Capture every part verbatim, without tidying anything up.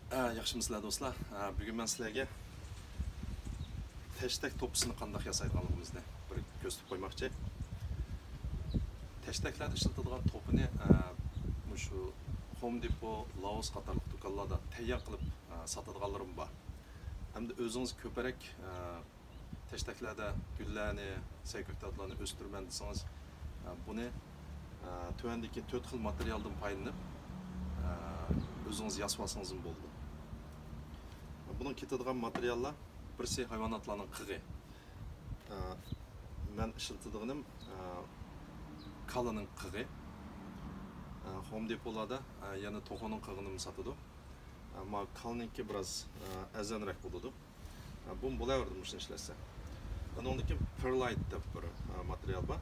ئە، ياخشىمۇسىلەر دوستلار؟ ئە، بۈگۈن مەن سىلەرگە تەشتەك توپىسىنى قانداق ياسايدىغانلىقىمىزنى بىر كۆرسىتىپ قويماقچى. تەشتەكلەردە ئىشلىتىدىغان توپىنى، ئە، مۇشۇ Home Depot، Lowe's قاتارلىق دۇكانلاردا تەييار قىلىپ، ئە، ساتىدىغانلىرىمۇ بار. ھەمدە ئۆزىڭىز كۆپرەك، ئە، تەشتەكلەردە گۈللەرنى، سەي كۆكتاتلارنى ئۆستۈرىمەن دېسىڭىز، ئە، بۇنى، ئە، تۆۋەندىكى تۆت خىل ماتېرىيالدىن پايدىلىنىپ، ئە، ئۆزىڭىز ياسىۋالسىڭىزمۇ بولىدۇ. بۇنىڭ كېتىدىغان ماتېرىياللار، بىرسى ھايۋاناتلارنىڭ قېغى. ئە، مەن ئىشلىتىدىغىنىم، ئە، كالىنىڭ قېغى. ئە، Home Depotلاردا، ئە، يەنە توخۇنىڭ قېغىنىمۇ ساتىدۇ. ئە، ما كالىنىڭكى بىراز، ئە، ئەرزانراق بولىدۇ. ئە، بۇمۇ بولاۋېرىدۇ مۇشۇنى ئىشلەتسە. ئۇنىڭدىن كېيىن perlite دەپ بىر، ئە، ماتېرىيال بار.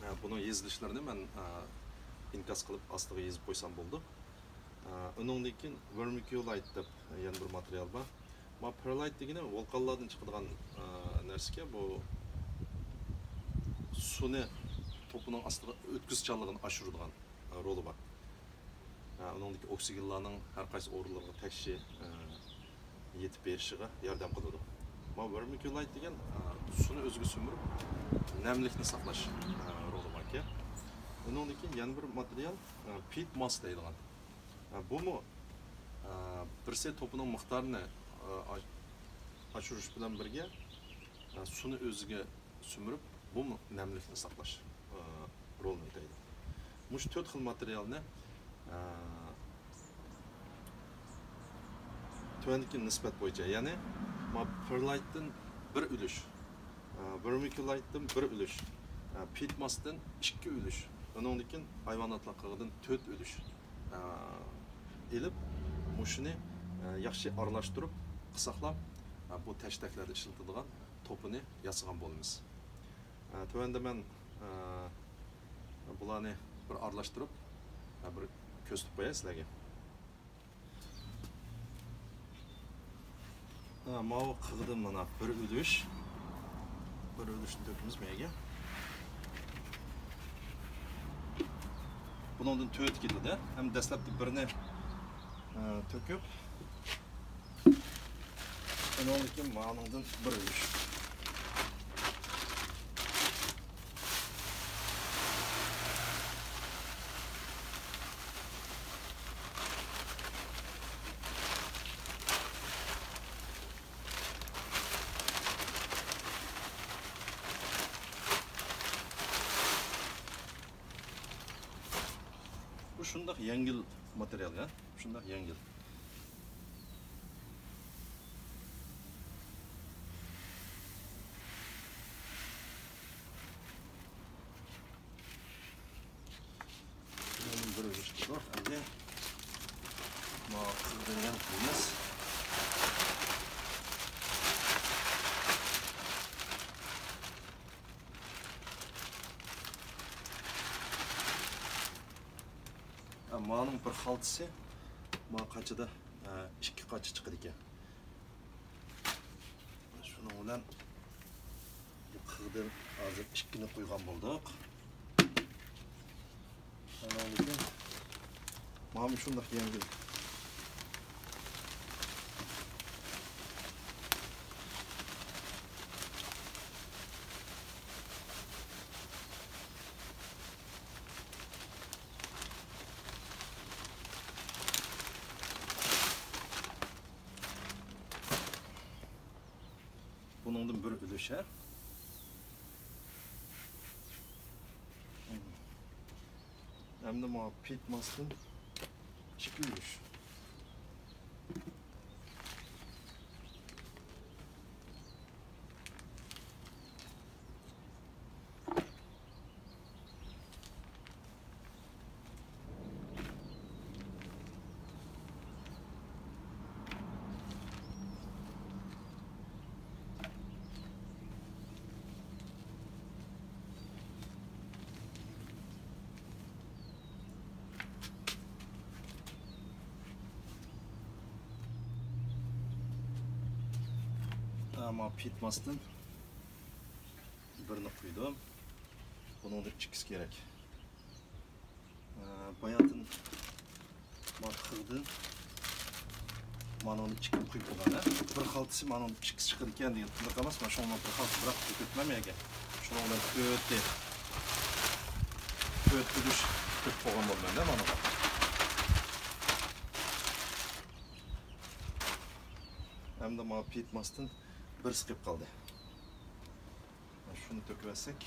ئە، بۇنىڭ يېزىلىشلىرىنى مەن، ئە، ئىنكاس قىلىپ ئاستىغا يېزىپ قويسام بولىدۇ. ئە، ئۇنىڭدىن كېيىن vermiculite دەپ يەنە بىر ماتېرىيال بار. ما perlite دېگىنى ۋولقانلاردىن چىقىدىغان، ئە، نەرسىكەن. بۇ سۇنى توپىنىڭ ئاستىغا ئۆتكۈزۈشچانلىقىنى ئاشۇرىدىغان، ئە، رولى بار. ئە، ئۇنىڭدىكى ئوكسىگېنلارنىڭ ھەر قايسى ئورۇنلىرىغا تەكشى، ئە، يېتىپ بېرىشىغا ياردەم قىلىدۇ. ما vermiculite دېگەن، ئە، سۇنى ئۆزىگە سۈمۈرۈپ، نەملىكنى ساقلاش، ئە، رولى باركەن. ئۇنىڭدىن كېيىن يەنە بىر ماتېرىيال، ئە، peat moss دەيدىغان. ئە، بۇمۇ، ئە، بىرسى توپىنىڭ مىقدارىنى، ئە، ئاش-، ئاشۇرۇش بىلەن بىرگە، ئە، سۇنى ئۆزىگە سۈمۈرۈپ، بۇمۇ نەملىكنى ساقلاش، ئە، رولىنى ئۆتەيدۇ. مۇشۇ تۆت خىل ماتېرىيالنى، ئە، تۆۋەندىكى نىسبەت بويىچە، يەنى ما perliteتىن بىر ئۈلۈش، ئە، vermiculiteتىن بىر ئۈلۈش، ئە، peat mossتىن ئىككى ئۈلۈش، ئۇنىڭدىن كېيىن ھايۋاناتلار قېغىدىن تۆت ئۈلۈش، ئە، ئېلىپ، مۇشۇنى، ئە، ياخشى ئارىلاشتۇرۇپ، قىساقلاپ، ئە، بۇ تەشتەكلەردە ئىشلىتىدىغان توپىنى ياسىغان بولىمىز. ئە، تۆۋەندە مەن، ئە، بۇلارنى بىر ئارىلاشتۇرۇپ، ئە، بىر كۆرسىتىپ قوياي سىلەرگە. ئە، ماۋۇ قېغىدىن مانا بىر ئۈلۈش. بىر ئۈلۈشنى تۆكىمىز بۇ يەرگە. بۇنىڭدىن تۆتى كېتىدۇ. ھەم دەسلەپتە بىرنى، ئە، تۆكۈپ، ئۇنىڭدىن كېيىن مانىڭدىن بىر ئۈلۈش. بۇ شۇنداق يەڭگىل ماتېرىيال، يا؟ شۇنداق يەڭگىل. بۇنىڭدىن بىر ئۈلۈش قىلدۇق. ئەمدى ما قىلدۇرغان قىلىمىز. ھە، مانىڭ بىر خالتىسى ما قاچىدا، ھە، ئىككى قاچا چىقىدىكەن. شۇنىڭ بىلەن بۇ قىغدىن ھازىر ئىككىنى قويغان بولدۇق. ئاناندىن مانا شۇنداق يەڭگىل. بۇنىڭدىن بىر ئۈلۈش، ھە؟ ئەمدى ماڭا پىتماستىن ئىككى ئۈلۈش. ئەمما پىتماستىن بىرنى قويدۇم. بۇنىڭدا ئىككىسى كېرەك. ئە، باياتىن مانا قىغدىن مانىڭدا ئىككى قۇيۇپ بولغان، ھە؟ بىر خالتىسى مانىڭدا ئىككىسى چىقىدىكەن دېگەن، بۇنداق ئەمەس. مانا شۇڭا بىر خالتا بىراق كۆتمەم يەرگە. شۇنىڭ بىلەن تۆتى، تۆت ئۈلۈش تۆت بولغان بولىمەن-دە مانىغا. ئەمدى مانا پىتماستىن بىرسى قېلىپ قالدى. شۇنى تۆكۈۋەتسەك.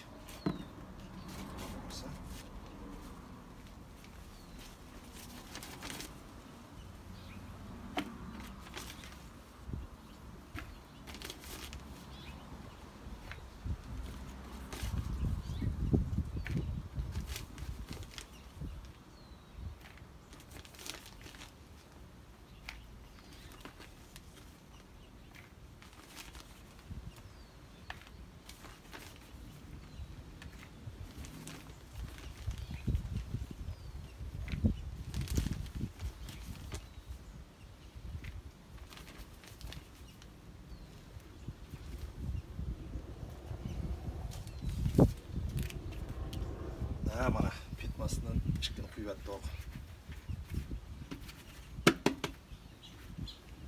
ھە، مانا، پىتماستىن ئىككىنى قۇيۇۋەتتۇق.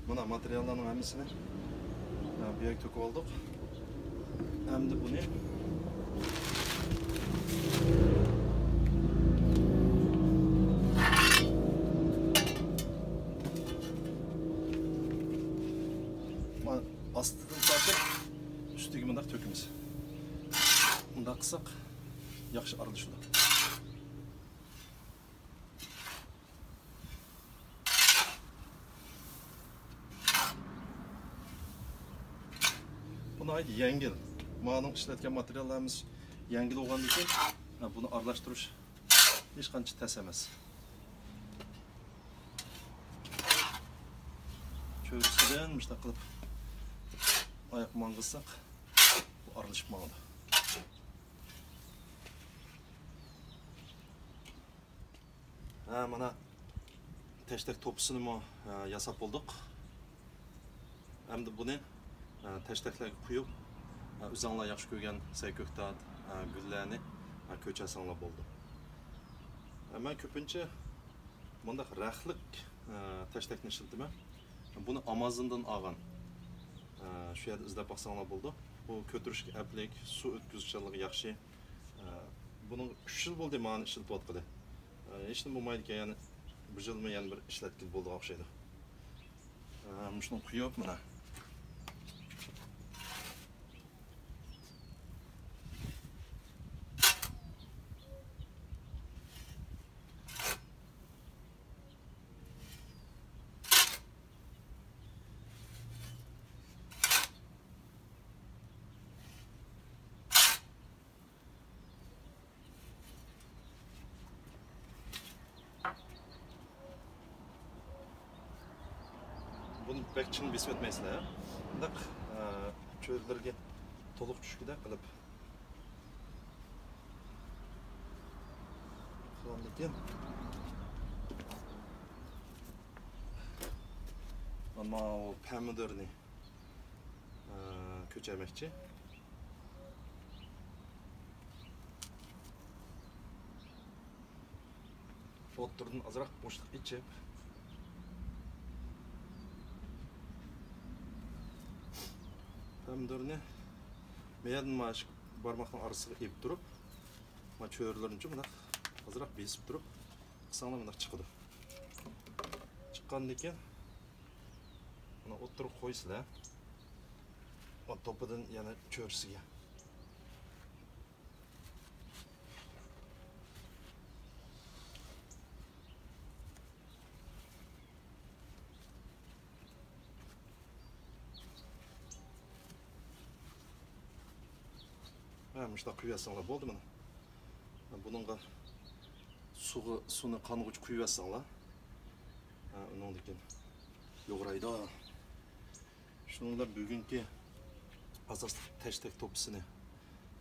مانا ماتېرىياللارنىڭ ھەممىسىنى، ھە، بۇ يەرگە تۆكۈپ ئالدۇق. ئەمدى بۇنى مانا ئاستىدىن تارتىپ ئۈستىگە مۇنداق تۆكىمىز. مۇنداق قىلساق ياخشى ئارىلىشىدۇ. بۇ ناھايىتى يەڭگىل. مانىڭ ئىشلەتكەن ماتېرىياللىرىمىز يەڭگىل بولغاندىكىن، ھە، بۇنى ئارىلاشتۇرۇش ھېچقانچە تەس ئەمەس. چۆرىسىدىن مۇشۇنداق قىلىپ ئاياق ماڭغۇزساق، بۇ ئارىلىشىپ ماڭىدۇ. ھە، مانا تەشتەك توپىسىنىمۇ، ھە، ياساپ بولدۇق. ئەمدى بۇنى، ھە، تەشتەكلەرگە قويۇپ، ھە، ئۆزۈڭلار ياخشى كۆرگەن سەي كۆكتات، ھە، گۈللەرنى، ھە، كۆچۈرسەڭلار بولدى. ھە، مەن كۆپىنچە مۇنداق رەختلىك، ھە، تەشتەكنى ئىشلىتىمەن. بۇنى ئامازوندىن ئالغان. ھە، شۇ يەردە ئىزدەپ باقساڭلار بولىدۇ. بۇ كۆتۈرۈشكە ئەپلىك، سۇ ئۆتكۈزۈشچانلىقى ياخشى. ھە، بۇنىڭغا ئۈچ يىل بولدى مانا ئىشلىتىۋاتقىلى. ھە، ھېچنېمە بولمايدىكەن، يەنە بىر يىلمۇ يەنە بىر ئىشلەتكىلى بولىدىغان ئوخشايدۇ. ھە، مۇشۇنى قويۇپ مانا. بۇنى بەك چىڭ بېسىۋەتمەيسىلەر. مۇنداق، ئە، چۆرىلەرگە تولۇق چۈشكۈدەك قىلىپ قىلغاندىكىن، مانا ئۇ پەمىدۇرنى، ئە، كۆچۈرمەكچى. ئوتتۇرىدىن ئازراق بوشلۇق ئېچىپ، پەمىدۇرنى مەيەردىن مانا شۇ بارماقنىڭ ئارىسىغا ئېلىپ تۇرۇپ، مانا چۆرىلىرىنى مۇنداق ئازراق بېسىپ تۇرۇپ قىلساڭلار مۇنداق چىقىدۇ. چىققاندىن كېيىن مانا ئوتتۇرىغا قويىسىلەر. مانا توپىدىن يەنە چۆرىسىگە. ھە، مۇشۇنداق قۇيۇۋەتسەڭلار بولدى مانا. بۇنىڭغا سۇغا، سۇنى قانغۇچە قۇيۇۋەتسەڭلار. ھە، ئۇنىڭدىن كېيىن يوغىنايدۇ. شۇنىڭ بىلەن بۈگۈنكى ئاساسلىق تەشتەك توپىسىنى،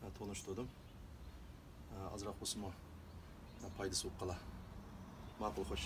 ھە، تونۇشتۇردۇم. ھە، ئازراق بولسىمۇ، ھە، پايدىسى بولۇپ قالا. ماقۇل، خوش.